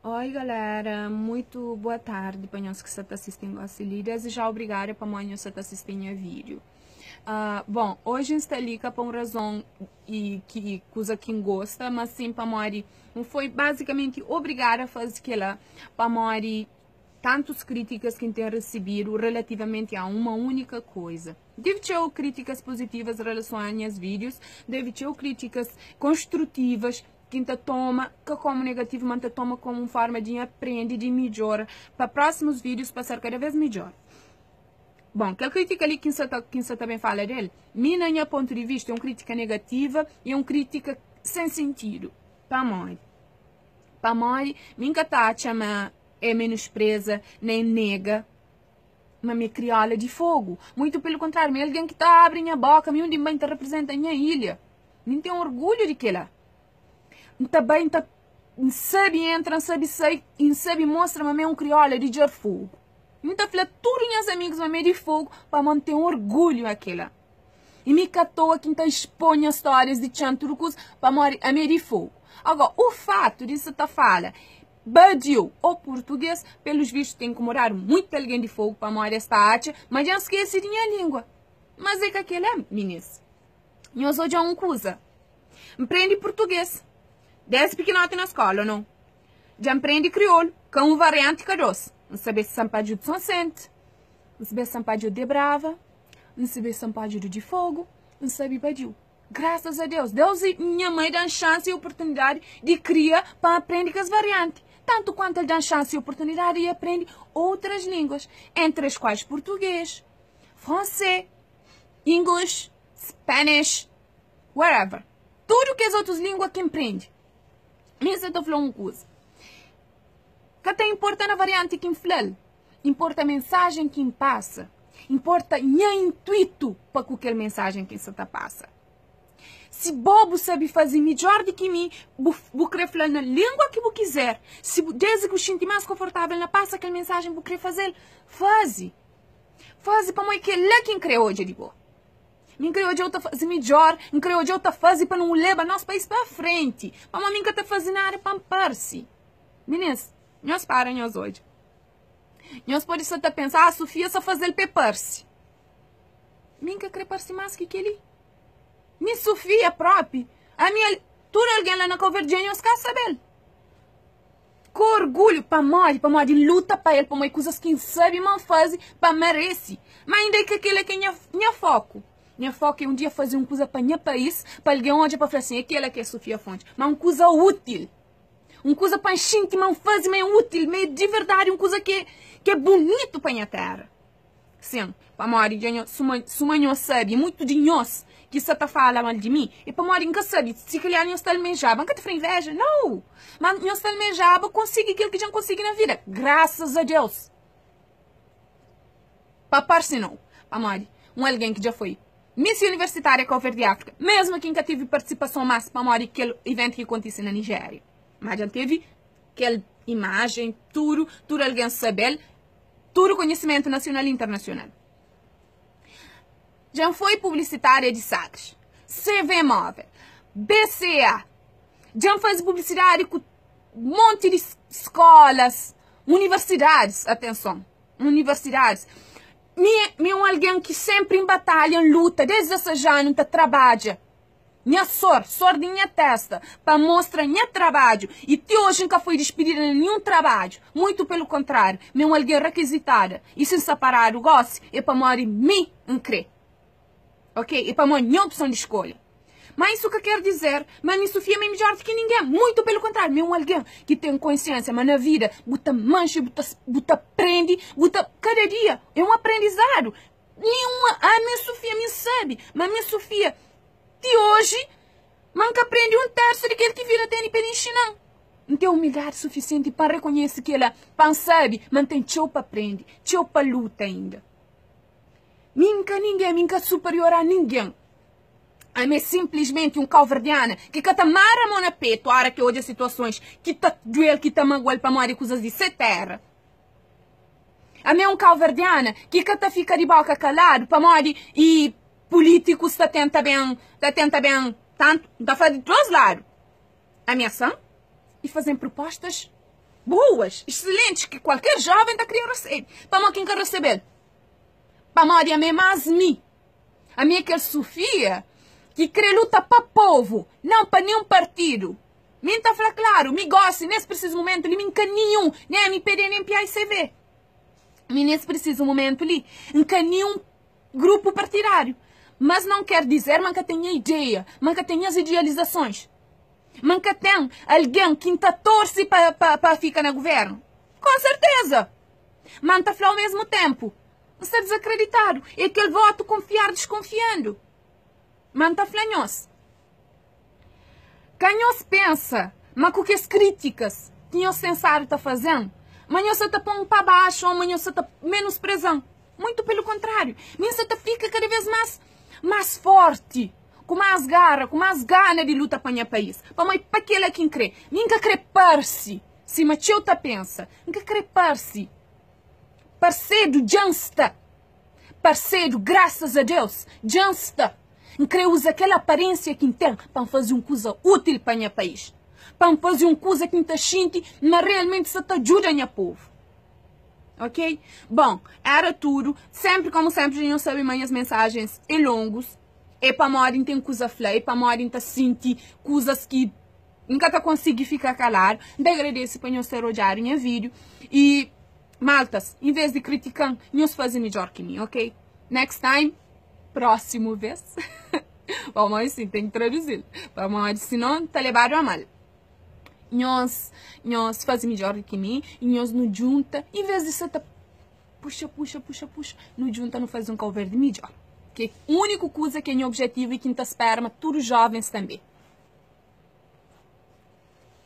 Oi galera, muito boa tarde pa nhos ki sa ta asistin gosi li. Desde já obrigada pamodi nhos sa ta asisti nha vídeo. Uh, bom, hoje N sta li ka pa un razon e ki kuza ki N gosta, mas sim pamodi N foi basicamente obrigada a faze kela pamodi tantus críticas ki N ten recebido relativamente a uma única coisa. Tive txeu críticas positivas em relação a nhas vídeos, teve txeu críticas construtivas ki N ta toma ka komu negativu, ma N ta toma komu un forma di N aprende, di midjora pa próximus vídeos pa ser kada vez midjor. Bon, kel kritika li ki N sa ta, ki N sa ta ben fala del, mi na nha pontu di vista é un kritika negativa e un kritika sen sentidu. Pamodi? Pamodi mi N ka ta atxa ma é menospreza nen nega ma mi é kriola di Fogu. Muitu pelu kontráriu, mi é algen ki ta abri nha boka, mi undi N bai N ta reprezenta nha ilha. Mi N ten orgulhu di kila. N ta bai, N ta, N sabe entra, N sabe sai i N sabe mostra ma mi é un kriola di Djarfogu. N ta fla tudu nhas amigus ma mi é di Fogu pamodi N ten orgulhu a kila. I mi ka toa ki N ta expô nha stórias di txan tudu kuza pamodi ami é di Fogu. Agora, o fatu di N sa ta fala badiu ô purtugês, pelus vistus ten inkomodadu muitu algen di Fogu pamodi es ta atxa ma dja N skese di nha língua. Mas é ka kila, minis. Nhos odja un kuza. N prende purtugês desdi pikinoti na skóla, no? Dja N prende kriolu, ka un varianti, ka dos. N sabe Sanpadju di Sonsente, N sabe Sanpadju de Brava, N sabe Sanpadju di Fogu, N sabe badiu. Grasas a Deus. Deus i nha mai da-m xansi i oportunidadi di kria pa N aprende kes varianti. Tantu kuantu el da-m xansi i oportunidadi di aprende outras línguas, entre as quais purtugês, fransê, English, Spanish, whatever. Tudu kes otus língua ki N prende. Mi N sa ta fla un kuza. Ka ta inporta na varianti ki N fla-l, inporta mensajen ki N pasa, inporta nha intuitu pa ku kel mensajen ki N sa ta pasa. Si bo bu sabe faze midjor di ki mi, bu, bu kre fla-l na língua ki bu kizer, si bu, desdi ki bu xinti más konfortável na pasa kel mensajen bu kre faze-l, faze. Faze pamodi kel-la ki N kre odja di bo. Mi N kre odja-u ta faze midjor, N kre odja-u ta faze pa nu leba nos país pa frenti. Pamodi mi N ka ta faze nada pa N parse. Minis, nhos para nhos odja. Nhos pode sa ta pensa, ah, Sofia sa faze-l pa e parse. Mi N ka kre parse más ki kel-li. Mi Sofia propi, ami el, tudu algen la na Kau Verdi dja nhos ka sabe-l. Ku orgulhu, pamodi? Pamodi N luta pa el, pamodi kuzas ki N sabe ma N faze pa N merese. Má inda é ka kel-la ki é nha, nha foku. Nha foku é un dia faze un kuza pa nha país, pa algen odja pa fla sin, é kel-la ki é Sofia Fonte. Má un kuza útil. Un kuza pa N xinti ma N faze, ma é útil, ma é di verdadi un kuza ki é, ki é bunitu pa nha téra. Sin, pamodi dja nho, suma, suma nho sabe, muitu di nhos ki sa ta fala mal di mi, é pamodi N ka sabe, si kalhar nhos ta almejaba, N ka ta fla inveja, nau! Ma nhos ta almejaba konsigi kel ki dja N konsigi na vida, grasas a Deus! Pa parse nau, pamodi un algen ki dja foi Miss Universitária Cabo Verde África, mesmu ki N ka tive partisipason mas pamodi kel iventu ki kontise na Nijéria, ma dja N teve kel imajen, tudu, tudu algen sabe-l, Tudu konhisimentu nasional i internasional. Dja N foi publisitária di Sagres, CV Móvel, BCA. Dja N faze publisidadi ku monti di skólas, universidadis, atenson, universidadis. Mi, mi é un algen ki sénpri N batalha, N luta, desdi 16 anu N ta trabadja. Nha sor, sor di nha testa, pa mostra nha trabadju i ti oji N ka foi dispidida na ninhun trabadju, muitu pelu kontrariu, mi é un algen rakizitada i si N sta paradu gosi é pamodi mi N kre. Ok, é pamodi nha opson di skolha. Ma isu ka ker dizer ma mi Sofia mi é midjor di ki ningen, muitu pelu kontrariu, mi é un algen ki ten konsiensia ma na vida bu ta manxe, bu ta bu ta prende, bu ta kada dia é un aprendizadu. Ninhun, ami Sofia mi N sabe ma mi Sofia Ti oji, ma N ka prende un tersu di kel ki vida tene pa el inxina-m. N ten umildadi sufisienti pa N rekonhese kel-la, pa N sabe ma N ten txeu pa prende, txeu pa luta inda. Mi N ka ningen, mi N ka superior a ningen. Ami é sinplismenti un kauverdiana ki ka ta mara mon na petu óra ki odja situasons ki ta duel, ki ta magua-l pamodi kuzas di se téra. Ami é un kauverdiana ki ka ta fika di boka kaladu pamodi i Pulítikus ta tenta ben, ta tenta ben, tantu, N ta fla di dos ladu, amiasa-m i faze-m prupostas. Boas, excelentes, que qualquer jovem ta queria receber. Pamodi ki N ka recebel? Pamodi ami é más mi. Ami é kel Sofia ki kre luta pa povo, não pa nenhum partido. Mi N ta fla klaru, mi gosi nes presizu momentu li mi N ka nenhum, nem MPD nem PAICV. Mi nes presizu momentu li N ka nenhum grupo partidário. Mas não quer dizer ma N ka ten nha ideia, ma N ka ten nhas idealizações. Ma N ka ten algen ki N ta torse pa, pa, pa fika na governo. Com certeza! Ma N ta fla ao mesmo tempo, N sta desacreditado. É kel voto confiar desconfiando. Ma N ta fla nhos, ka nhos pensa ma ku kes críticas ki nhos sensado ta fazen, ma nhos sa ta pon pa baxo ou ma nhos sa ta menosprezan. Muito pelo contrário, mi N sa ta fika cada vez mais, mais forte, ku mais garra, ku mais gana di luta pa nha país. Pamodi pa kela ki N kre. Mi N ka kre parse sima txeu ta pensa. N ka kre parse. Parsedu dja N sta. Parsedu, grasas a Deus, dja N sta. N kre uza kel aparênsia ki N ten pa N faze un kuza útil pa nha país. Pa N faze un kuza ki N ta xinti ma realmenti sta ta djuda nha povu. Ok? Bon, era tudu. Senpri, komu senpri, dja nhos sabe ma nhas mensajens é longus. É pamodi N ten kuza fla, é pamodi N ta sinti kuzas ki N ka ta konsigi fika kaladu. N ta agradese pa nhos ter odjadu nha vídiu. I, maltas, en vez di kritika-m, nhos faze midjor ki mi, ok? Next time, prósimu vez. Pamodi sin, ten ki traduzi-l. Pamodi sinon ta lebadu a mal. Nhos, nhos faze midjor di ki mi i nhos nu djunta, en vez di sa ta puxa, puxa, puxa, puxa, nu djunta nu faze un Kauverdi midjor. Ki é úniku kuza ki é nha objetivu i ki N ta spera ma tudu jovens tanbe.